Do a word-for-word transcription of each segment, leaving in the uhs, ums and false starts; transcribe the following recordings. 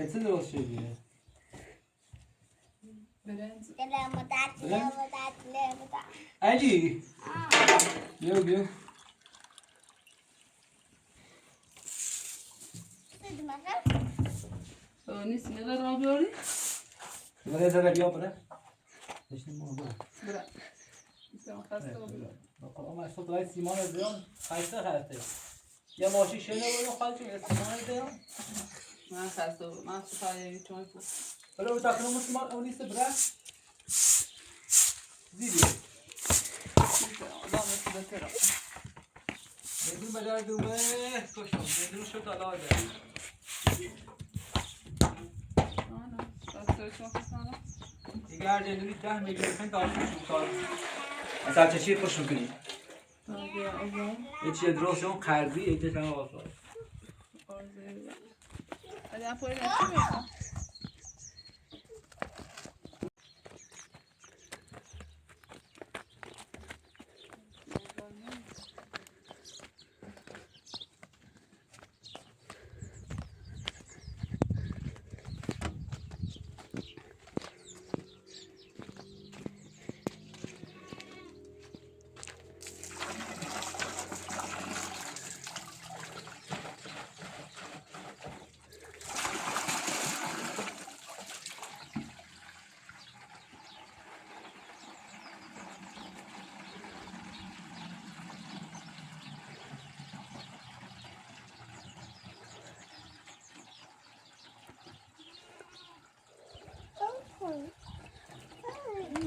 Цы дроу сшьыжьы? Беренц. Телемата, телемата, телемата. Али! А. Биу, биу. Сыдмаха? О, не смело робили? Вале за радио пара? Дeci nu mă bă. Bra. Este un hasta. Acum mai sunt la Simona de om. Hai să hai să. Ia mă și șele o faci, este mai de om. Ma hasta, ma să faci ce mai pus. Ăla uite, dacă nu mă stimă, unii se vrea. Zile. Doamne, să dă. Dedim bădea dumă, coșo, dedim și tot la de. Ana, asta e ceva cu sana. Egal, de nu da, mi-e când au și cu. Asta ce și pe șucării. Deci e dros, eu cardi, e de la o. Hadi apoi ne.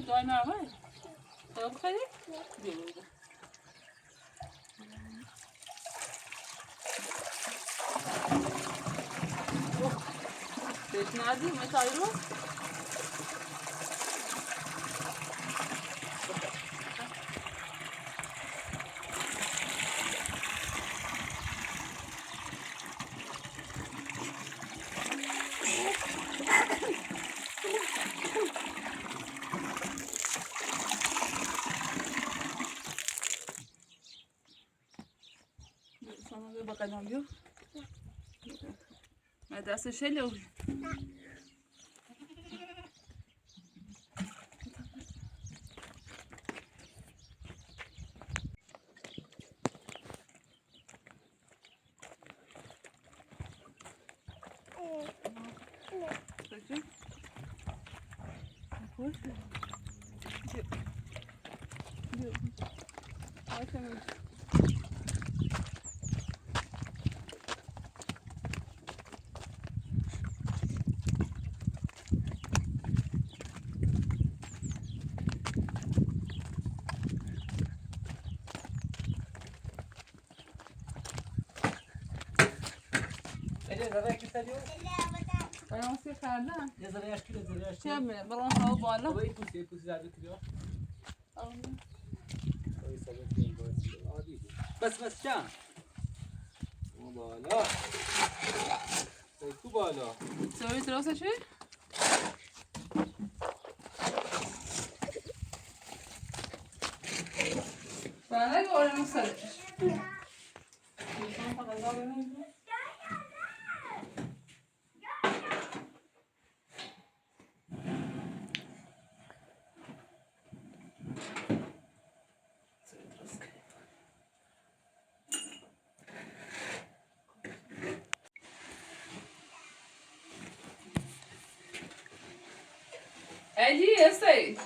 Doamna, măi? Să nu crede? Bine, uite. Deci, Nadi, mă, să ai loc? Sana bir bakalım diyor. Hadi asıl şeyle oluyor. Peki. Koy. Yok. Yok. Açamıyorum. Ele, zerre ki saliu? Păi nu se cade. E zerre aşkı, zerre aşkı. Ce mi-e? Balon sau boală? Păi cum se, cum se aduc eu? Băi, să văd cum bă, adică. Bă, să vă știam. Mă, bă, da. Păi cu bă, da. Să uiți rost așa? Bă, n-ai că ori nu să. Али, ăsta-i.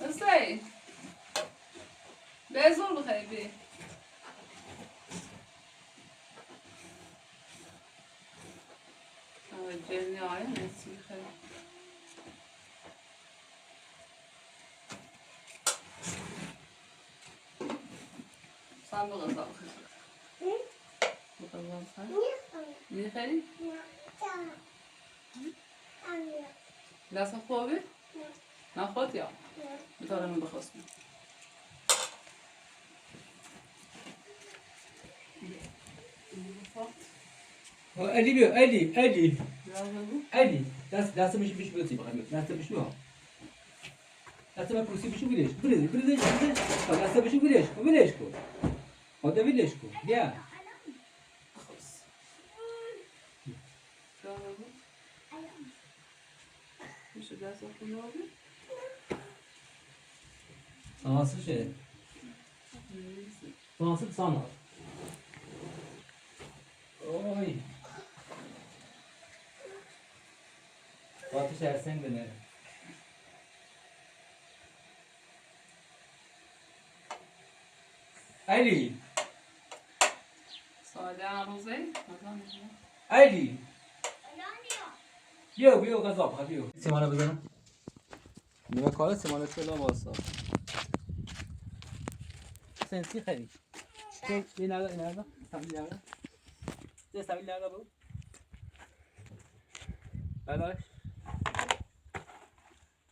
Ăsta-i. Bea zolul, hai, bea. Genial, ne țihă. Să am băgăzau. Băgăzau, să am. Nihere? Da, să hove? Naxot ya? Bitoare nu băxăscu. Ali, Ali, Ali. Ali, lasă, lasă-mă și, și pe tine, lasă-mă și eu. Lasă-mă cu și vine, vine, vine, vine. Lasă-mă și vine, vine cu. Poate vine cu. Ia. Acolo. Sana nasıl şey? Sana nasıl sana? Oy. Fatih Ersen de ne? Eli. Sade aruzei? Adam. Eli. Bio, bio, gazo, bio. Semana bazana. Nima kala semana kela basa. Sen si khali. Sen inaga inaga. Sen inaga. Sen inaga bu. Hello.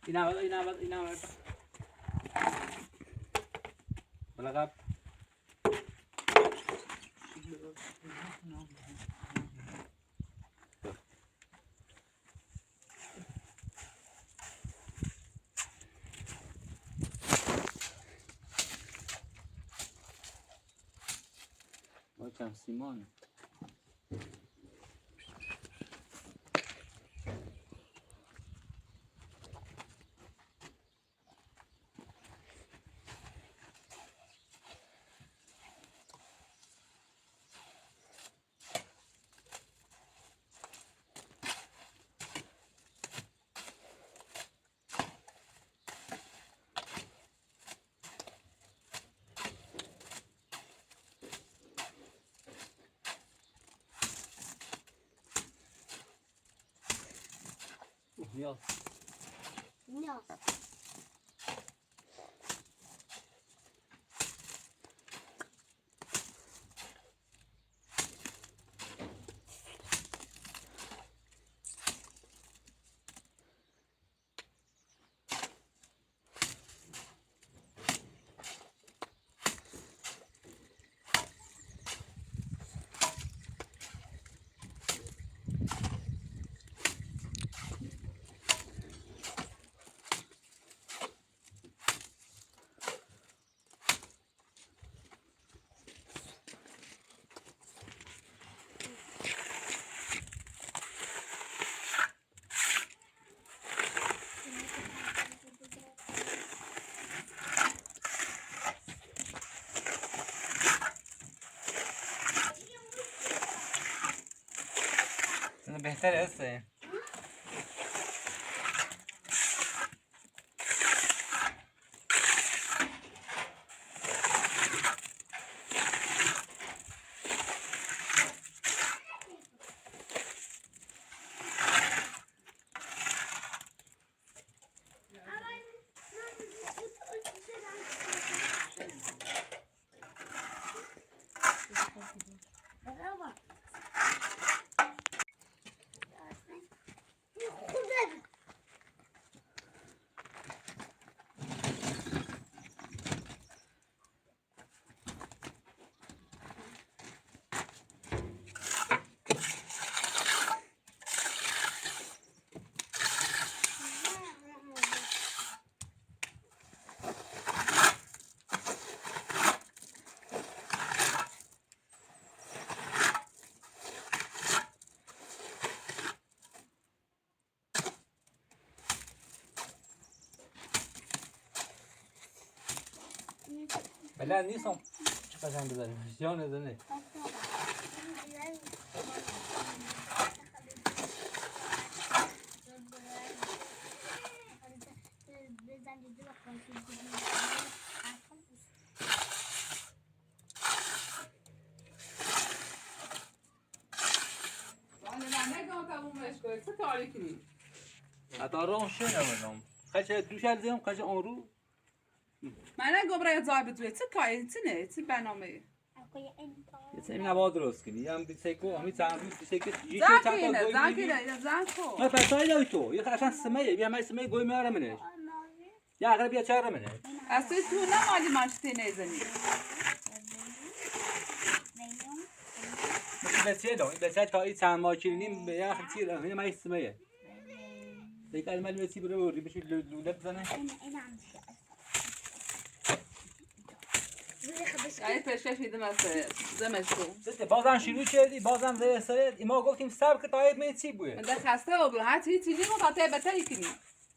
Inaga inaga inaga. Balagap. Welcome, Simon. Yaz. Yaz. بهتر هسه. Bela, niçin çıkacaksın bize? Vizyon edin. Valla ben ne kadar bu meşgul etse tarih değil. Hatta ron şey ne var lan? Kaç ay düşer diyorum, kaç ay onu. Mənə göbərə cavab duə, çi kay, çi ne, çi bənamə. Sen ne var durursun? Yan bir şey ko, ama sen bir şey ki, Zakinə, zakinə, ya zako. Ha, ben sayla to. Ya sen sımaya, ya ben sımaya koymaya aramını. Ya, qırıb ya çağırım ne? Əslində, tu nə məlumat istəyirsən? Bəs şey də, bəs sən ta sən makinenin ya xətir, nə mən istəməyə. Tek el məlumat istəyir, bir şey lülə bizə. Ay, peşkəş edəməsə, demə. Siz de bazən şunu çevirdi, bazən de seret, ima goftim sab ki tayib men çi bu. Mən də xəstə oldum, ha, çi çi bu, ha, tə bətə ikini.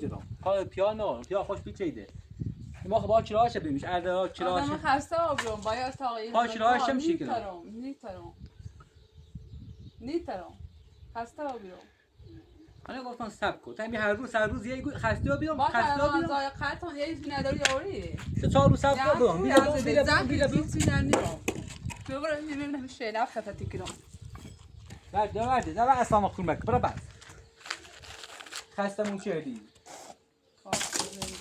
جرام. کار پیانو، پیا خوش پیچیده. ما خب آن چرا چه بیمیش، ارده آن چرا آدم چه. خسته آبیام، باید تا این خواهش را هشتم شکل. نیترم، نیترم. نیترم. خسته آبیام. حالا گفتم صبر کن. تا می هر روز، هر روز یه گو-، خسته آبیام، ما خسته آبیام. زای قطعا یه چیزی نداری آوری. سه چهار روز صبر کن، برو. می‌گم، می‌گم، می‌گم. زن که چیزی نمیرم. تو برو، می‌بینم شیله خطا تکیرم. نه، نه، نه، نه، اصلا ما خون مکن. برو بس. خستمون کردی.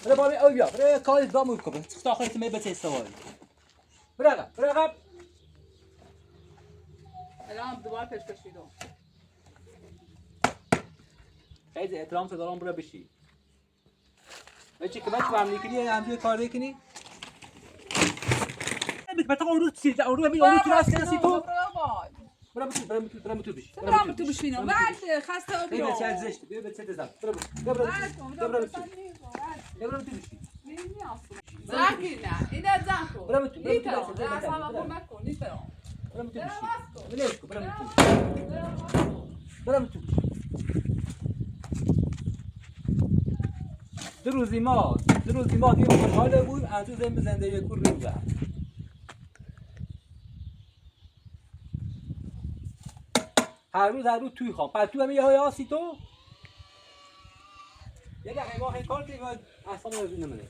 برو بابی، او بیا، برو کاری دامو کن. چخت آخر تو می بچه سواری. برو عقب، برو عقب. الان دوباره پیش کشیدم. خیلی احترام تو دارم، برو بشی. بچه که بچه به هم دیگه همجوری کار بکنی. بگو، بتا اون رو چی؟ اون رو، اون رو تو راست کسی تو. برو بابا. برم تو، برم تو، برم تو بشی. تو برم تو بشی، نه. بعد خسته بیا. بیا، چه زشت، بیا، بیا، چه دزم. برم، برم، برم. برم تو. برم تو بشی. زاکی نه، اینا زاکو. برم تو، برم تو، برم تو، برم تو. برم تو بشی. برم تو. ولش کن، برم تو. برم تو. دو روزی ما، دو روزی ما دیگه خوشحال بود، از روز زندگی کور می‌زد. هر روز، هر روز توی خواب. پس تو هم یه های آسی تو؟ یه دقیقه ما خیلی کار کنیم، من اصلا از این نمونه.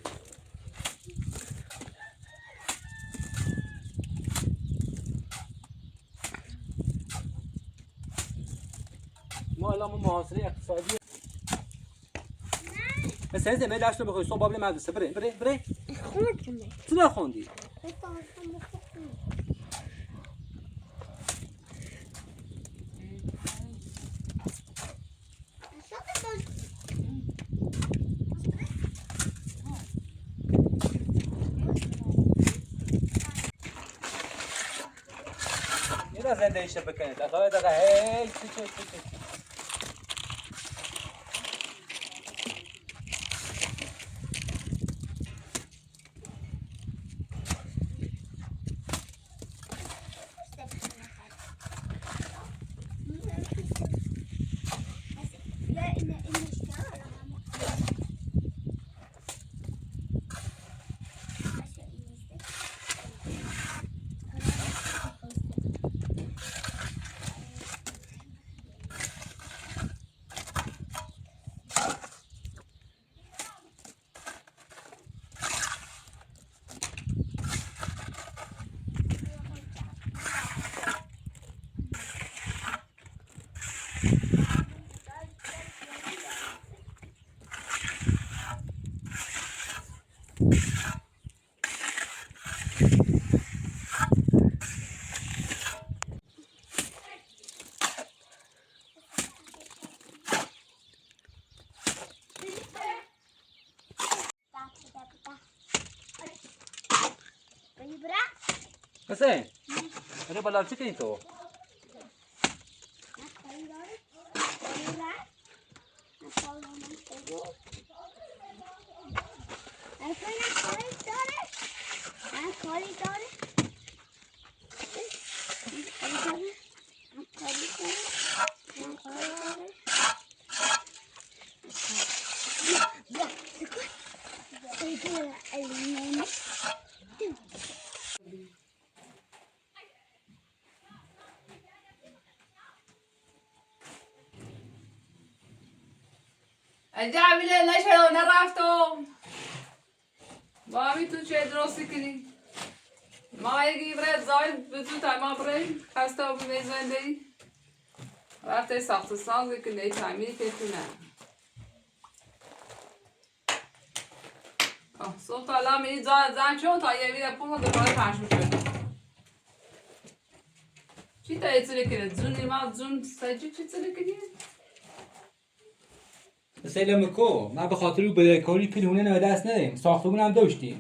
ما الان ما محاصره اقتصادی. پس از امروز درس رو بخوای، صبح بابل مدرسه. بره، بره، بره. خوندم. چی نخوندی؟ یه زندگیش بکنید. آقا، آقا، هی، چی، چی، چی، چی. حسین، اره بلال چی کنی تو؟ Anja bile neşe ne rafto. Mami tu çe drosi kini. Ma egi bre zay bitu tama bre. Hasta bu mezendei. Rafte saxtı sanzı kini tami fetuna. Ah, sota la mi za za ço ta ye bile pula de bale paşu ço. Çi ta etsile kire zun ima zun saycı çi tsile kire. Selam ko. Ma be xatir u bile kori pil hune ne dest ne. Saxtı gunam doşti.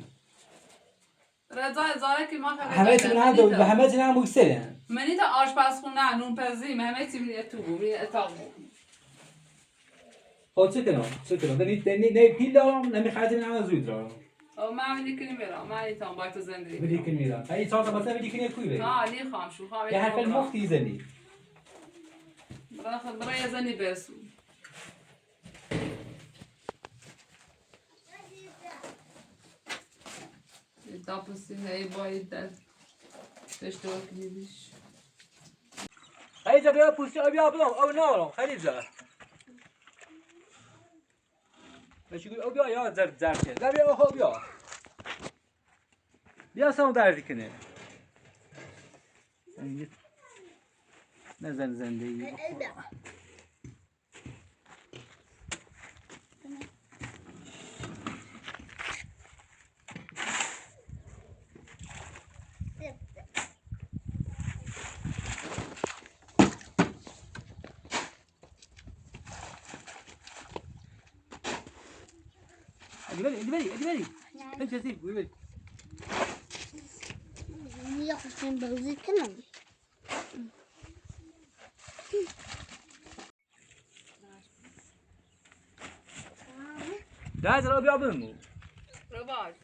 Reza zare ki ma. Hemet gunam do, hemet gunam bu sene. Meni de aşpazxuna, nunpezî, Mehmet İbni Etubu, bir etabı. O, çi keno, çi keno. Deni, deni, ne pilo, ne mi xazi na zudro. O, ma mi dikini mira, ma ni tam bak zendri. Mi dikini mira. Ay, çanta basa mi dikini kuve. Ha, ni xam şu, ha. Ya her fel mufti zeni. Bırak, bırak zeni bes. Etapası ne boy der. Teşte o kilimiş. Hayır, tabii ya, pusu abi ablam, abi ne oğlum? Hayır ya. Çünkü abi ya zar zar şey. Abi ya abi ya. Ya sen derdi kine. Ne zar zar değil. Hadi ver, hadi ver, hadi ver. Hadi Cezayir, buyur ver. Niye kuşun bazı kanım? Dai, zero, abia avem. Robaj.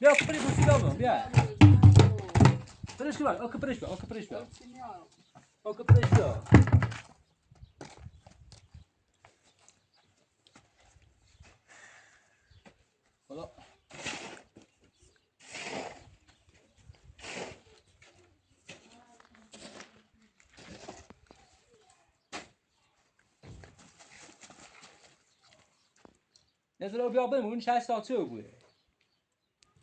Ia, cu privul, ia, mă, ia. Treci, mă, o, că treci, o, că treci. O, că treci. Acolo. Ia să-l iau pe un și asta țău, băi.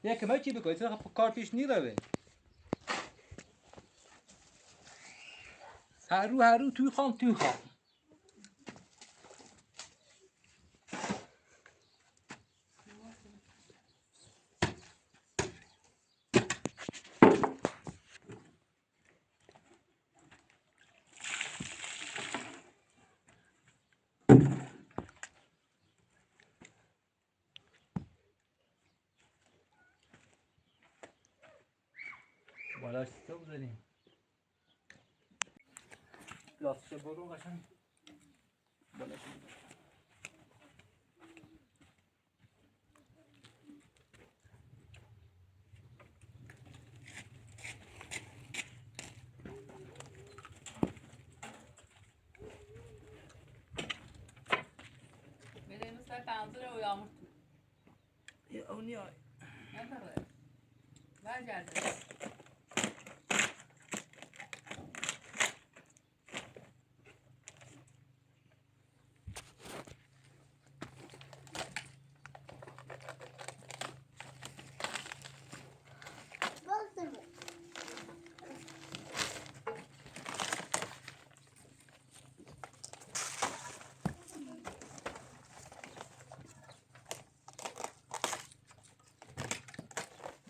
E că mai ce, bă, că ți-l fac carpi și nilă, băi. Haru, haru, tu ham, tu ham. Voilà, c'est ça, vous allez. Là, c'est bon, machin. Voilà. Benim ıslak ağzına uyanmıştım. Ya, o niye? Ne kadar? Ver geldi.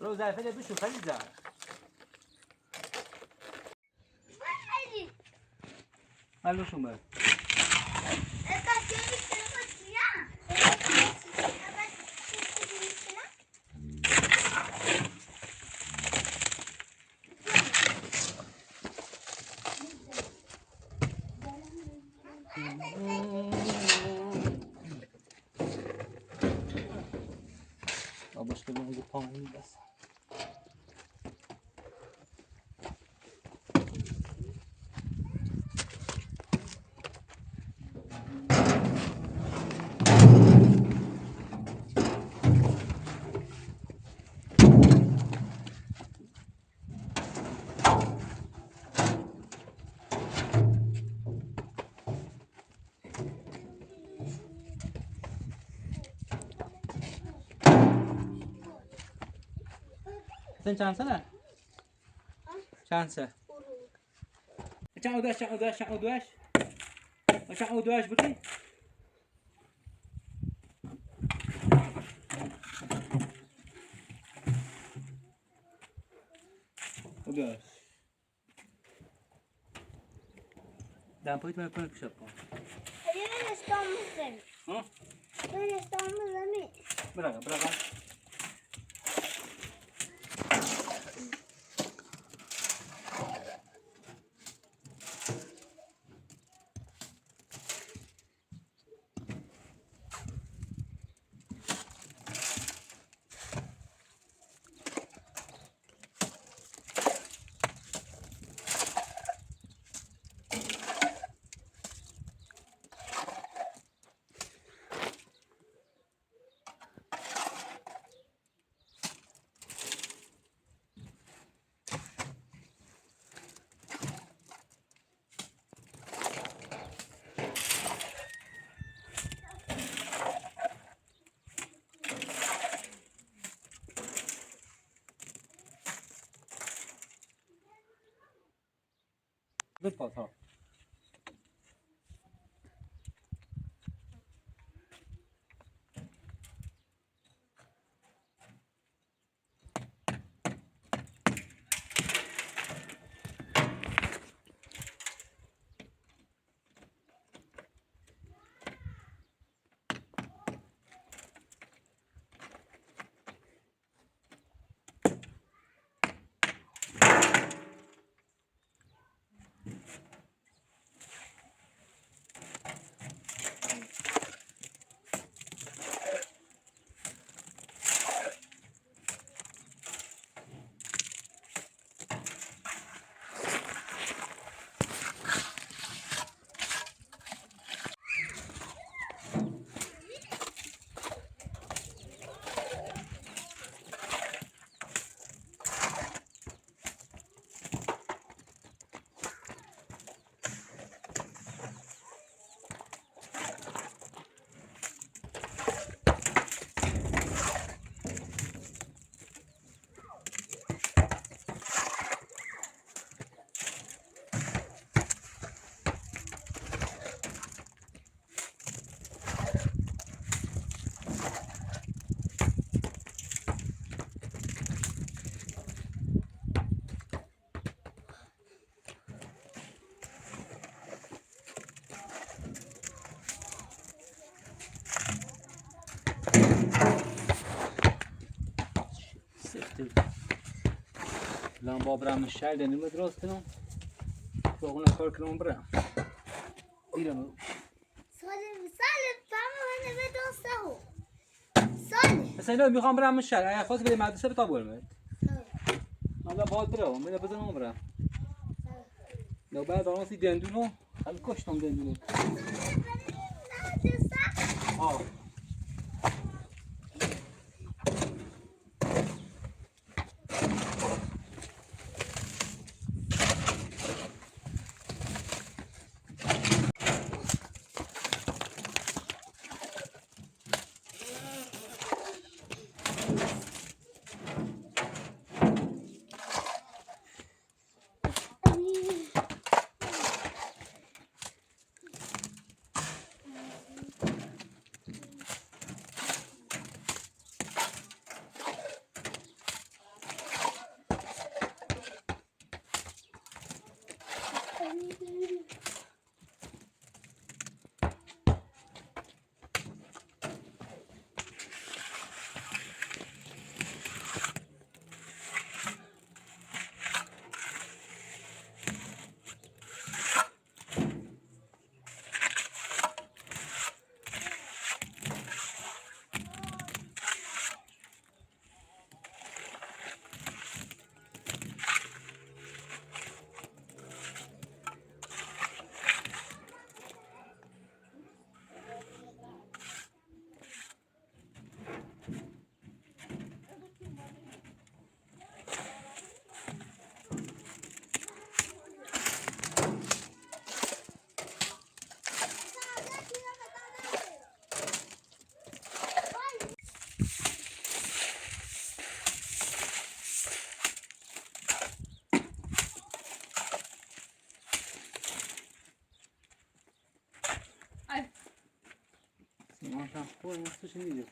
Roza, fede bişu, Khadija. Alo, şumar. Tamam, iyi gelsin. Sen çansana. Çansı. Çan udaş, çan udaş, çan udaş. Çan udaş, bu değil. Udaş. Dan păi mai până cu șapte. Ele stau în zemi. Nu? Ele stau în zemi. Băga, băga. După, sau? Lamba bra mı şer denilme drostu. Boguna korkulun bra. Bir ama. Salim, Salim, tamam, hani ve dostu. Salim. Mesela bir kamera mı şer? Ay, fazla bir madde sebep tabur mu? Tamam. Ama bağlı bra, ama ne bizim bra. Tamam. Leo ben daha nasıl dendu no? Al koştum dendu no. Salim, ben ne yapıyorsun? Ha. Ага, ой, ну, слушай, не видел.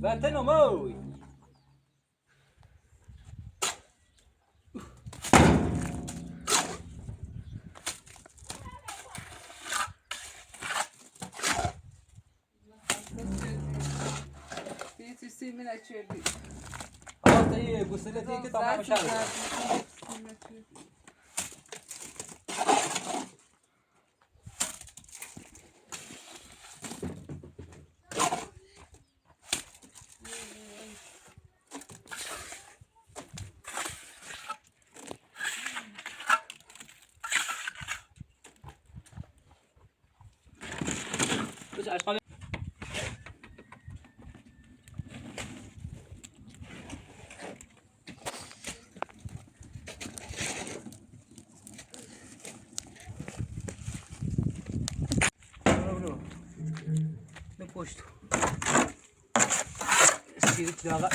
Batendo mão! Esse sim, me na tchebe. Bota aí, você tem que tomar no chá. Não posto. Espírito dela.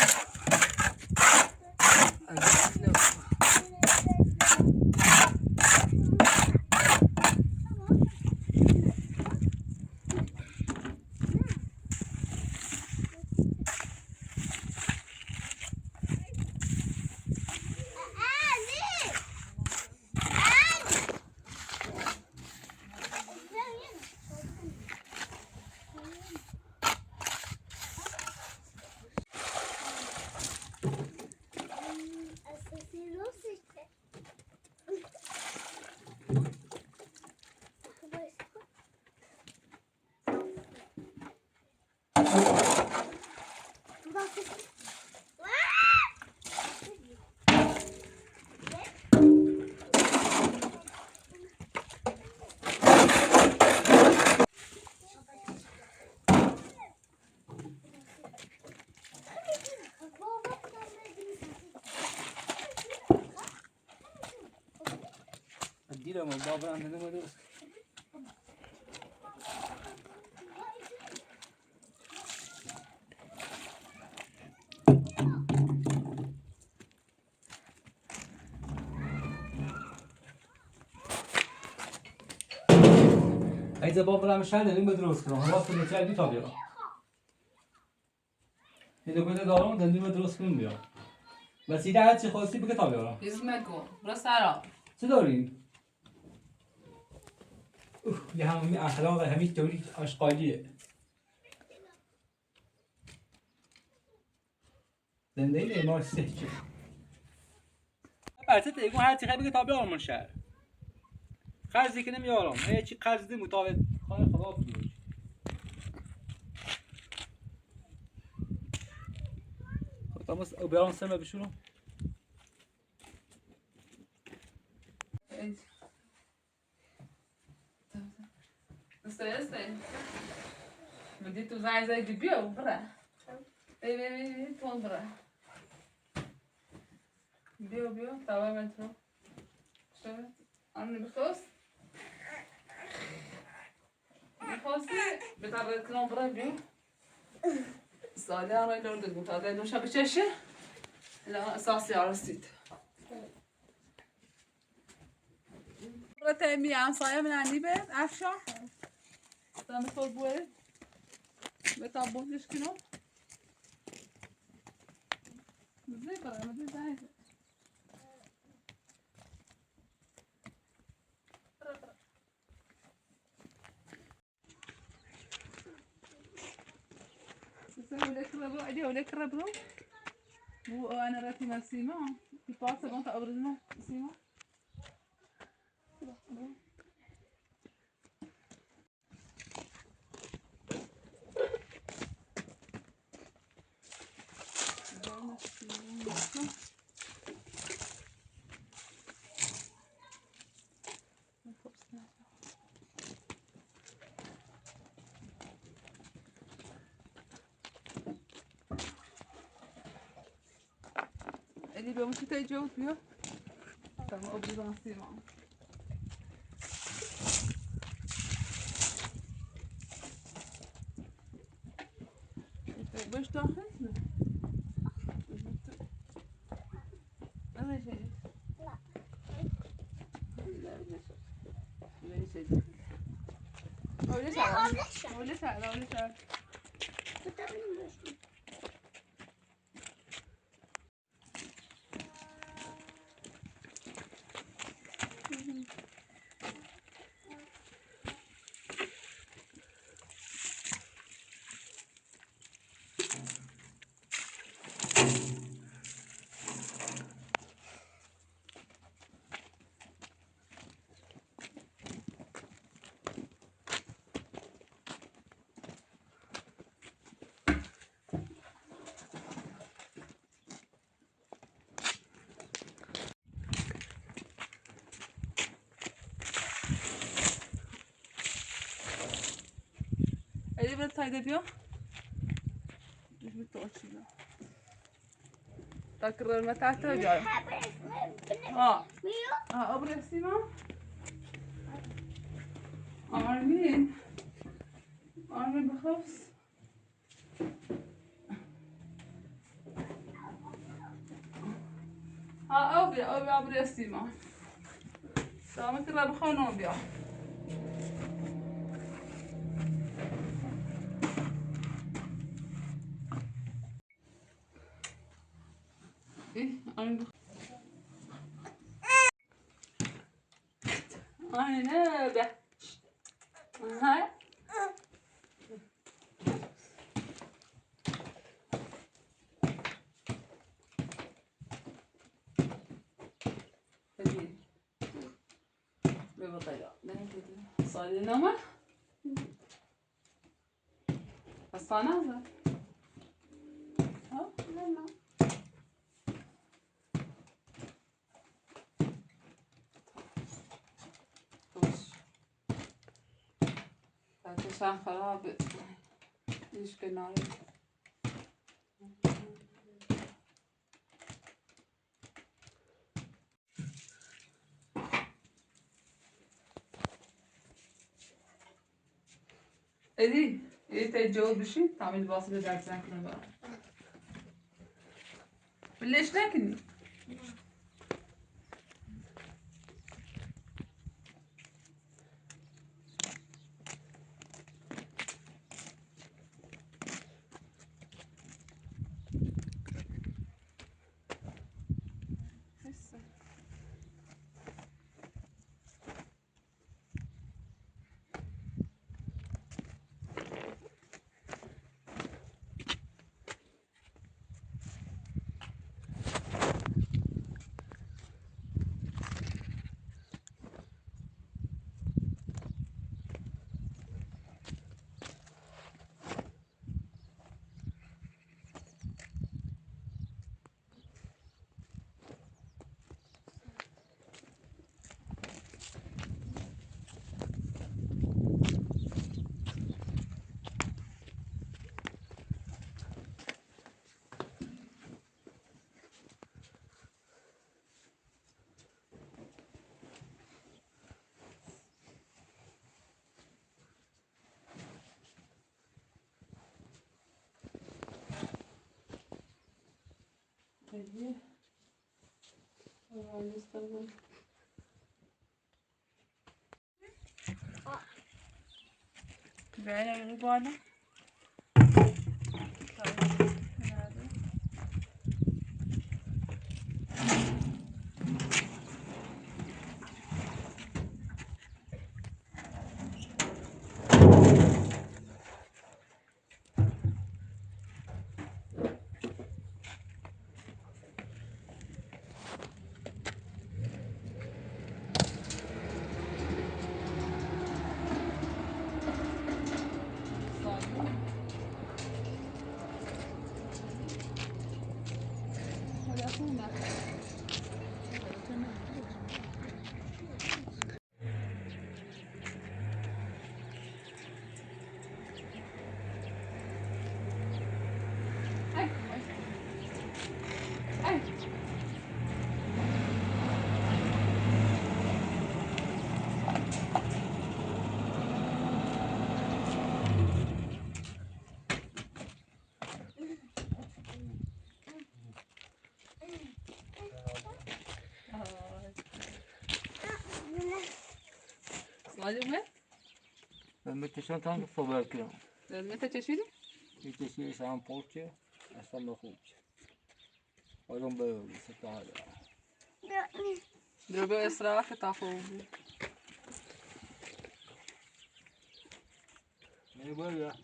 Adira, mă, ba, vreau să nu mă duc. Aici, bă, vreau să nu mă duc, că nu vreau să ne cer din tot. E de gândit doar un, dar nu mă duc, că nu vreau. Dar ți-ai dat ce hostii pe cât avea? Izmego, brăsara. Ce dorim? Uf, de ham, ahla, la ham, teorii, aș călie. Dendei de mor seçim. Bă, ce te, cum hai, ce hai, bine, tabi olmuş ya. Kazi kinim yorum. E, ce kazi din mutavet. Kaya kebap diyor. Tamam, o bir an sen bir şunu. Stai, stai. Mă, de tu zai, zai de biu, bra. Ei, ei, ei, ei, tu, bra. Biu, biu, tava metro. Am nebăstos? Nebăstos? Beta, beta, nu, bra, biu. Să le arăt, nu, de, beta, de, nu, și apoi ce, și? La, s-a, s-a arăsit. Brate, mi am să ai mâna liber, așa. Să nu pot băi. Beta, bun, deci că nu. Zebra, mă, deci, hai. Sasa ule krabro, ade ule krabro. Bu ana rati masima. Ti pasa bon ta abrizma sima. Тебе он считает, что убьё? Там обрезан снимал. Вы что, охренели? Давай, Женя. Женя, сядь. Улетела. Улетела, улетела. Ele vai sair daqui, ó. Dos bitotes, né? Tá querendo matar até já. Ó. Ah, abre assim, ó. Armin. Armin, بخلص. ها، أوبيا، أوبيا، أوبيا سيما. سلامة الله بخون أوبيا. إيه، أنا بخ-، أنا بخ-، هاي. صار لي نومة؟ حصانة؟ ها؟ Hoş. Zaten sen karar ver. İlişki narin. Эди, это جواب بشي، تعمل باص بدار ساكنة بقى. ليش لكن؟ Olha o meu. Permite să-mi fac să vă chem. Permite ce știi? Uite, și ești am porce, asta mă huci. O să-mi bă, să tare. Trebuie să fac cât a făcut. E bă, ia.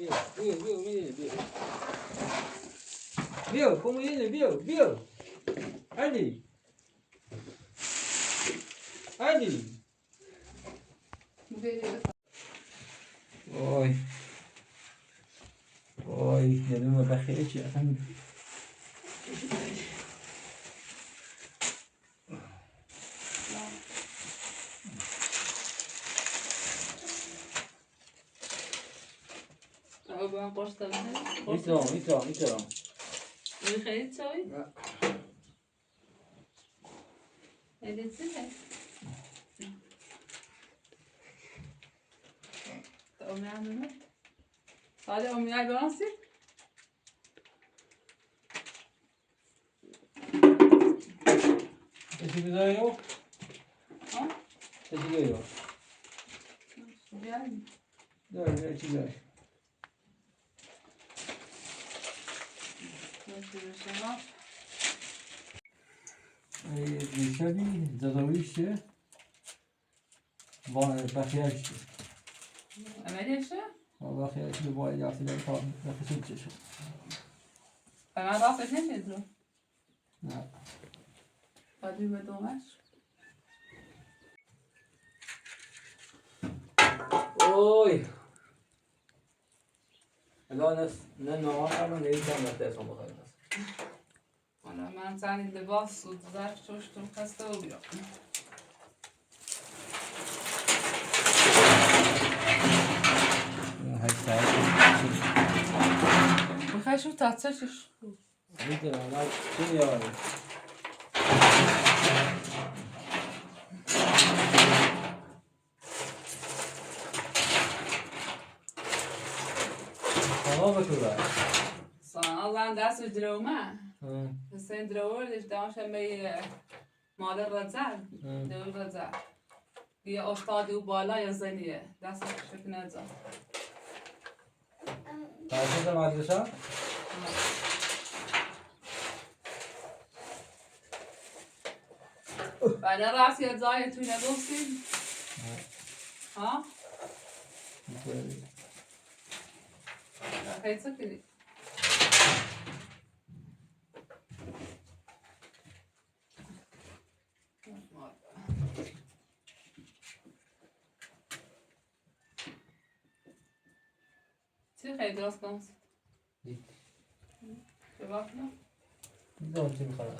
Viu, viu, viu, viu, viu. Viu, como ele, viu, viu? Ali. Ali. Oi. Oi, de nu mă pe aici, acum. Uite, uite, uite. Nu-i hăiță, oi? Da. E de ține. Dar o mea nu. Sare o mea doanse? Te zic eu? Ha? Te zic eu. Nu știu, ia. Da, ia, ce vrei. Nu știu, ceva. E, deci, dădăuiște. Bă, pe aia știu. America? Bă, pe aia știu, bă, ia să le fac, dacă sunt ce știu. Păi mi-am dat pe tine, nu? Da. Poate mi-am dat. Oi! Doamne, ne, nu, am nevoie de asta, mă, hai. Ana, man sani de bas, tu dar ce știu, că stă eu. Hai să ai. Hai și uitați, ce și uite, la, la, ce e ăla? Tamam, bă, tu, da. Să Allah da să drăuma. Mm. Să drăuri, deci da, așa mai, eh, mă adăr rățar, Mm. de rățar. E o stadiu boala, e zănie. De asta și când ați Dar ce să mai așa? Bei der Rasse jetzt sage ich, tu nicht aufstehen. Ja. Ha? Okay. Da, kannst du nicht. Ці хай досгонс? Ди. Чувак, ну? Дон ці бихара.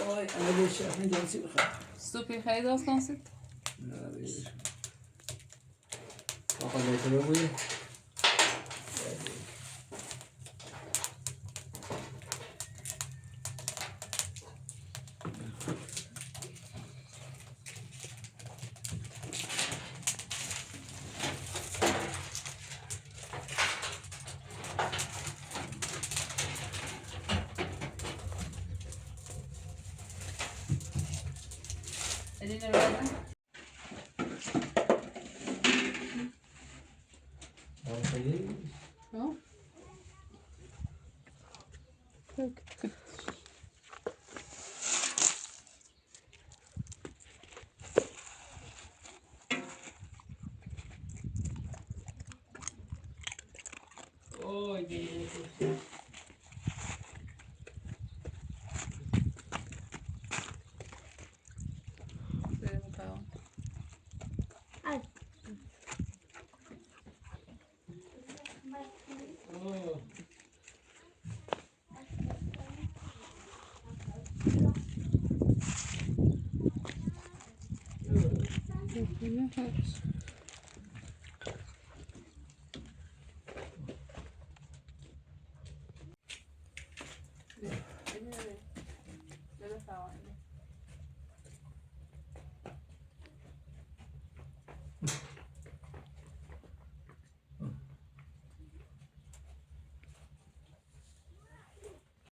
Ой, а дальше, а дальше бихара. Супи хай досгонс? Да, видишь. Папа, дай тебе. Мгм.